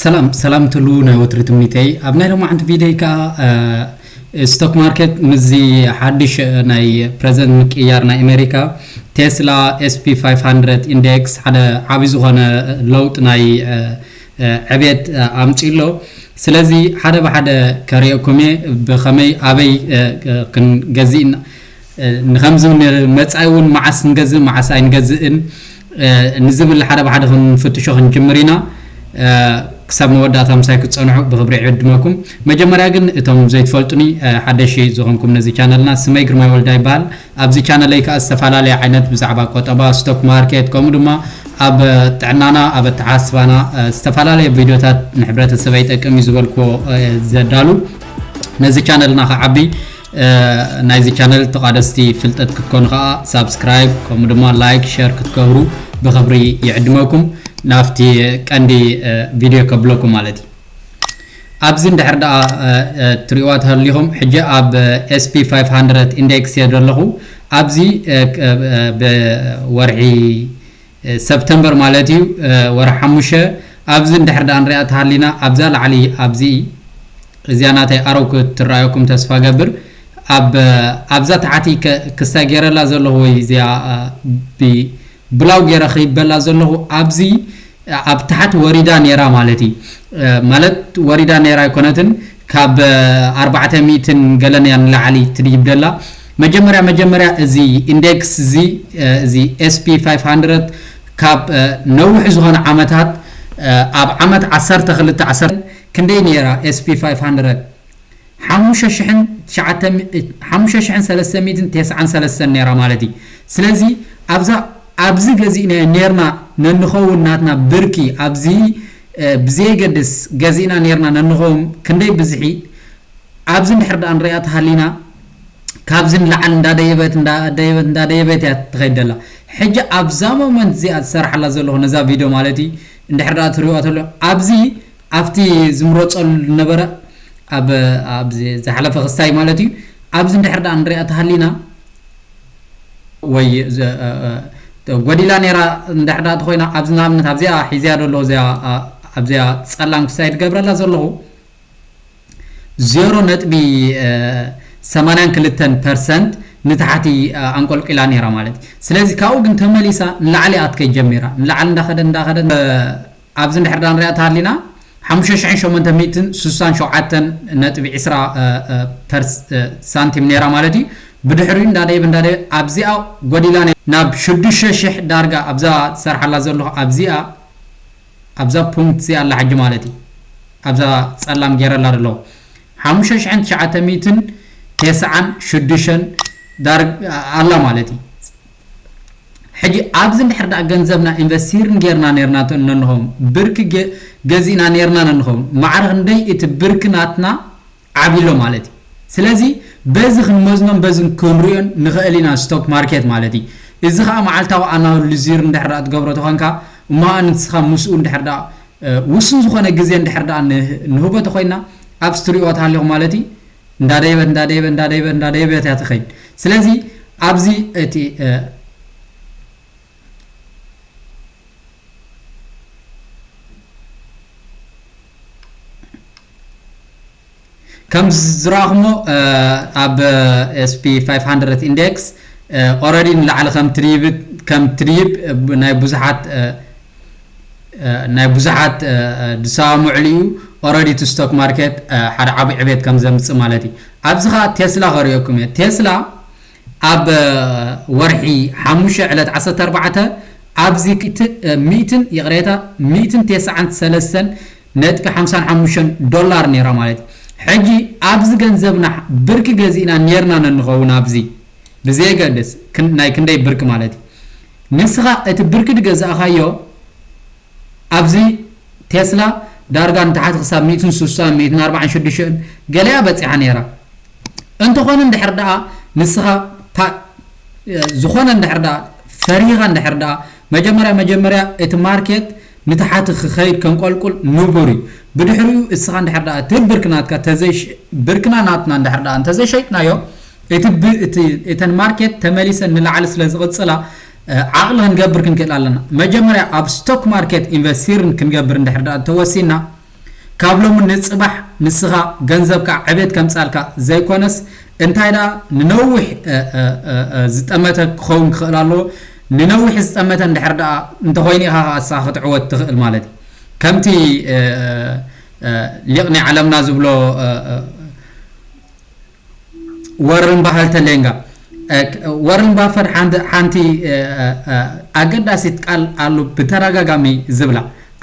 ሰላም ሰላም ትሉ ናይ ወትሪ ትምኒተይ ኣብ ናይ ሎማዓንቲ ቪድዮ ከዓ ስቶክ ማርኬት ምስዚ ሓድሽ ናይ ፕሬዚደንት ምቅያር ናይ ኣሜሪካ ቴስላ S&P five hundred index ሓደ ዓብዪ ዝኾነ ለውጥ ናይ ዕቤት ኣምፂኡ ኣሎ። ስለዚ ሓደ ብሓደ ከርእየኩም እየ ብኸመይ ኣበይ ክንገዝእ ንከምዚ እውን መፃኢ እውን መዓስ ንገዝእ መዓስ ኣይንገዝእን ንዝብል ሓደ ብሓደ ክንፍትሾ ክንጅምር ኢና። ክሳብ መወዳእታ ምሳይ ክትፀንሑ ብክብሪ ይዕድመኩም። መጀመርያ ግን እቶም ዘይትፈልጡኒ ሓደሺ ዝኾንኩም ነዚ ቻነልና ስመይ ግርማይ ወልዳ ይበሃል። ኣብዚ ቻነለይ ከዓ ዝተፈላለየ ዓይነት ብዛዕባ ቆጠባ፣ ስቶክ ማርኬት ከምኡ ድማ ኣብ ጥዕናና ኣብ ኣተሓሳስባና ዝተፈላለየ ቪድዮታት ንሕብረተሰበ ይጠቅም እዩ ዝበልክዎ ዘዳሉ ነዚ ቻነልና ክዓቢ ናይዚ ቻነል ተቓደስቲ ፍልጠት ክትኮኑ ከዓ ሳብስክራይብ ከምኡ ድማ ላይክ ሸር ክትገብሩ ብክብሪ ይዕድመኩም። ናብቲ ቀንዲ ቪድዮ ከብለኩም ማለት እዩ። ኣብዚ እንድሕር ደኣ ትሪእዋ ተሃሊኹም ሕጂ ኣብ S&P five hundred index እየ ዘለኹ። ኣብዚ ብወርሒ ሰፕተምበር ማለት እዩ ወርሒ ሓሙሽተ ኣብዚ እንድሕር ደኣ ንሪኣ ተሃሊና ኣብዛ ላዕሊ ኣብዚ እዚኣ ናተይ ኣረው ክትረኣየኩም ተስፋ ገብር። ኣብ ኣብዛ ታሕቲ ክስታይ ገይረላ ዘለኹ ወይ እዚኣ ብላው ገይረ ክይበላ ዘለኹ ኣብዚ ኣብ ታሕቲ ወሪዳ ነይራ ማለት እዩ። ማለት ወሪዳ ነይራ ኣይኮነትን ካብ ኣርባዕተ ሚእትን ገለን እያ ንላዕሊ ትድይብ ደላ። መጀመርያ መጀመርያ እዚ ኢንዴክስ እዚ እዚ S&P five hundred ካብ ነዊሕ ዝኾነ ዓመታት ኣብ ዓመት ዓሰርተ ክልተ ዓሰርተ ክንደይ ነይራ S&P five hundred ሓሙሽተ ሽሕን ትሽዓተ ሓሙሽተ ሽሕን ሰለስተ ሚእትን ተስዓን ሰለስተን ነይራ ማለት እዩ። ስለዚ ኣብዛ ኣብዚ ገዚእና ነርና ነንኸውን ናትና ብርኪ ኣብዚ ብዘየገድስ ገዚእና ነርና ነንኸውን ክንደይ ብዝሒ ኣብዚ እንድሕር ደኣ ንሪኣ ተሃሊና ካብዚ ንላዕሊ እንዳደየበት እንዳደየበት እንዳደየበት እያ ትኸይድ ደላ። ሕጂ ኣብዛ ሞመንት እዚኣ ዝሰርሓላ ዘለኹ ነዛ ቪድዮ ማለት እዩ እንድሕር ደኣ ትሪእዋ ተሎ ኣብዚ ኣብቲ ዝምረፀሉ ዝነበረ ኣብ ኣብዚ ዝሓለፈ ክስታይ ማለት እዩ ኣብዚ እንድሕር ደኣ ንሪኣ ተሃሊና ወይ ጎዲላ ነይራ እንድሕር ደኣ ተኮይና ኣብዚ ንኣብነት ኣብዚኣ ሒዝያ ደሎ እዚኣ ኣብዚኣ ፀላም ክስታይ ትገብረላ ዘለኹ ዜሮ ነጥቢ ሰማንያን ክልተን ፐርሰንት ንታሕቲ ኣንቆልቂላ ነይራ ማለት እዩ። ስለዚ ካብኡ ግን ተመሊሳ ንላዕሊ ኣትከይ ጀሚራ ንላዕሊ እንዳኸደ እንዳኸደ ኣብዚ እንድሕር ዳ ንሪኣ ተሃሊና ሓሙሽተ ሽሕን ሸሞንተ ሚእትን ስሳን ሸውዓተን ነጥቢ ዕስራ ሳንቲም ነይራ ማለት እዩ። ብድሕሪኡ እንዳደየብ እንዳደየብ ኣብዚኣ ጎዲላ ናብ ሽዱሽተ ሽሕ ዳርጋ ኣብዛ ትሰርሓላ ዘለኹ ኣብዚኣ ኣብዛ ፖንክት እዚኣ ኣላ ሕጂ ማለት እዩ። ኣብዛ ፀላም ገይረላ ዘለኹ ሓሙሽተ ሽሕን ትሽዓተ ሚእትን ተስዓን ሽዱሽተን ዳርጋ ኣላ ማለት እዩ። ሕጂ ኣብዚ እንድሕር ደኣ ገንዘብና ኢንቨስቲርን ጌርና ኔርና ነንኸውን ብርኪ ገዚእና ኔርና ነንኸውን ማዕረ ክንደይ እቲ ብርኪ ናትና ዓብሎ ማለት እዩ። ስለዚ በዚ ክንመዝኖን በዚ ክንሪኦን ንኽእል ኢና ስቶክ ማርኬት ማለት እዩ። እዚ ከዓ መዓልታዊ ኣናሊዚር እንድሕር ደኣ ትገብሮ ተኾንካ እሞ ንስኻ ምስኡ እንድሕር ደኣ ውሱን ዝኾነ ግዜ እንድሕር ደኣ ንህቦ ተኾይና ኣብዚ ትሪእዎ ተሃሊኹም ማለት እዩ እንዳደየበት እንዳደየበት እንዳደየበት እንዳደየበት እያ ትኸይድ። ስለዚ ኣብዚ እቲ ከም ዝረኣኹሞ ኣብ S&P five hundred index already ንላዕሊ ከም ትድይብ ከም ትድይብ ናይ ብዙሓት ናይ ብዙሓት ዝሰማምዑሉ እዩ። Already እቲ ስቶክ ማርኬት ሓደ ዓብዪ ዕቤት ከም ዘምፅእ ማለት እዩ። ኣብዚ ከዓ ቴስላ ከርእየኩም እየ። ቴስላ ኣብ ወርሒ ሓሙሽተ ዕለት ዓሰርተ ኣርባዕተ ኣብዚ ሚእትን ይቕሬታ ሚእትን ተስዓን ሰለስተን ነጥቢ ሓምሳን ሓሙሽተን ዶላር ነይራ ማለት እዩ። ሕጂ ኣብዚ ገንዘብና ብርኪ ገዚእና ነርና ነንኸውን ኣብዚ ብዘየገድስ ናይ ክንደይ ብርኪ ማለት እዩ። ንስኻ እቲ ብርኪ ዝገዛእኻዮ ኣብዚ ቴስላ ዳርጋ ንታሕቲ ክሳብ ሚእትን ስሳን ሚእትን ኣርባዓን ሽዱሽተን ገለያ በፂሓ ነይራ። እንተኾነ እንድሕር ደኣ ንስኻ ዝኾነ እንድሕር ደኣ ፈሪኻ እንድሕር ደኣ መጀመርያ መጀመርያ እቲ ማርኬት ንታሕቲ ክኸይድ ከንቆልቁል ንቡር እዩ። ብድሕሪኡ እስኻ እንድሕር ደኣ እቲ ብርኪ ናትካ ተዘይሽ ብርክና ናትና እንድሕር ደኣ እንተዘይሸይጥናዮ እቲ ብ- እቲ እተን ማርኬት ተመሊሰን ንላዕሊ ስለ ዝቕፅላ ዓቕሊ ክንገብር ክንክእል ኣለና። መጀመርያ ኣብ ስቶክ ማርኬት ኢንቨስቲርን ክንገብር እንድሕር ደኣ እንተወሲና ካብ ሎሚ ንፅባሕ ንስኻ ገንዘብካ ዕቤት ከምፃልካ ዘይኮነስ እንታይ ደኣ ንነዊሕ ዝጠመተ ክኸውን ክኽእል ኣለዎ። ንነዊሕ ዝጠመተ እንድሕር ደኣ እንተኾይኑ ኢኻ ከዓ ንስኻ ክትዕወት ትኽእል ማለት እዩ። ከምቲ ሊቕ ናይ ዓለምና ዝብሎ ወርን ባፈት ተሌንጋ ወርን ባፈት ሓንቲ ኣገዳሲት ቃል ኣሉ ብተደጋጋሚ ዝብላ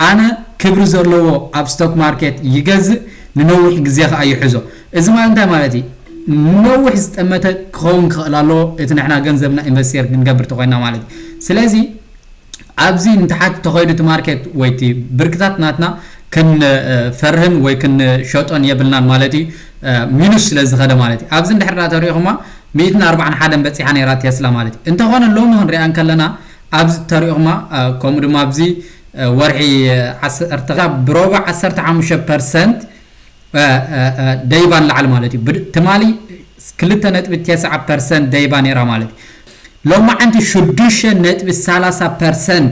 ኣነ ክብሪ ዘለዎ ኣብ ስቶክ ማርኬት ይገዝእ ንነዊሕ ግዜ ከዓ ይሕዞ። እዚ ማለት እንታይ ማለት እዩ? ነዊሕ ዝጠመተ ክኸውን ክኽእል ኣለዎ እቲ ንሕና ገንዘብና ኢንቨስቴር ክንገብር ተኮይና ማለት እዩ። ስለዚ ኣብዚ ንታሓት ተኸይዱ እቲ ማርኬት ወይ እቲ ብርክታት ናትና ክንፈርህን ወይ ክንሸጦን የብልናን ማለት እዩ። ሚኑስ ስለ ዝኸደ ማለት እዩ። ኣብዚ እንድሕር ዳ ተሪእኹማ ሚእትን ኣርባዓን ሓደን በፂሓ ነይራ ቴስላ ማለት እዩ። እንተኾነ ሎሚ ክንሪኣ እንከለና ኣብዚ ተሪእኹማ ከምኡ ድማ ኣብዚ ወርሒ ዓሰርተ ብሮባ ዓሰርተ ሓሙሽተ ፐርሰንት ደይባ ንላዕሊ ማለት እዩ። ትማሊ ክልተ ነጥቢ ተስዓ ፐርሰንት ደይባ ነይራ ማለት እዩ። ሎማዓንቲ ሽዱሽተ ነጥቢ ሰላሳ ፐርሰንት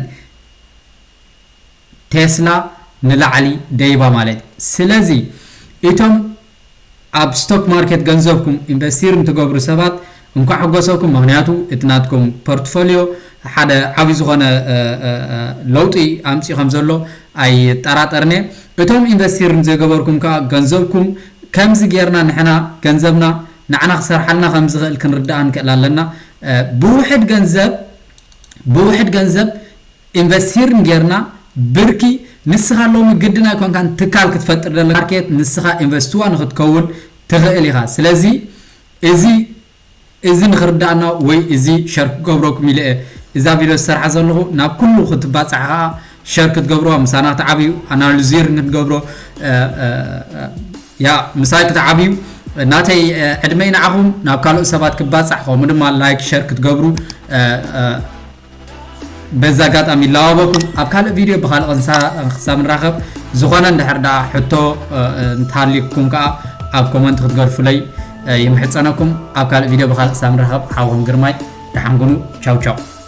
ቴስላ ንላዕሊ ደይባ ማለት እዩ። ስለዚ እቶም ኣብ ስቶክ ማርኬት ገንዘብኩም ኢንቨስቲር እንትገብሩ ሰባት እንኳዕ ሕጎሰኩም። ምክንያቱ እቲ ናትኩም ፖርትፎሊዮ ሓደ ዓብዪ ዝኾነ ለውጢ ኣምፅኡ ከም ዘሎ ኣይጠራጠርነ። እቶም ኢንቨስቲር ዘይገበርኩም ከዓ ገንዘብኩም ከምዚ ጌርና ንሕና ገንዘብና ንዓና ክሰርሓልና ከም ዝኽእል ክንርዳእ ንክእል ኣለና። ብውሕድ ገንዘብ ብውሕድ ገንዘብ ኢንቨስቲር ጌርና ብርኪ ንስኻ ሎሚ ግድን ኣይኮንካን ትካል ክትፈጥር ደለ ማርኬት ንስኻ ኢንቨስትዋ ንክትከውን ትኽእል ኢኻ። ስለዚ እዚ እዚ ንክርዳእና ወይ እዚ ሸር ክገብረኩም ኢለ እየ እዛ ቪድዮ ዝሰርሓ ዘለኹ። ናብ ኩሉ ክትባፃሕ ከዓ ሸር ክትገብርዋ ምሳና ክትዓብዩ ኣናሊዚር ክትገብሮ ያ ምሳይ ክትዓብዩ ናተይ ዕድመይ ንዓኹም ናብ ካልኦት ሰባት ክባፃሕ ከምኡ ድማ ላይክ ሸር ክትገብሩ በዚ ኣጋጣሚ ይላባበኩም። ኣብ ካልእ ቪድዮ ብካልእ ቅንሳ ክሳብ ንራኸብ ዝኾነ እንድሕር ደኣ ሕቶ እንተሃልዩኩም ከዓ ኣብ ኮመንት ክትገድፉለይ ይምሕፀነኩም። ኣብ ካልእ ቪድዮ ብካልእ ክሳብ ንራኸብ ሓውኹም ግርማይ ደሓን ኩኑ። ቻው ቻው።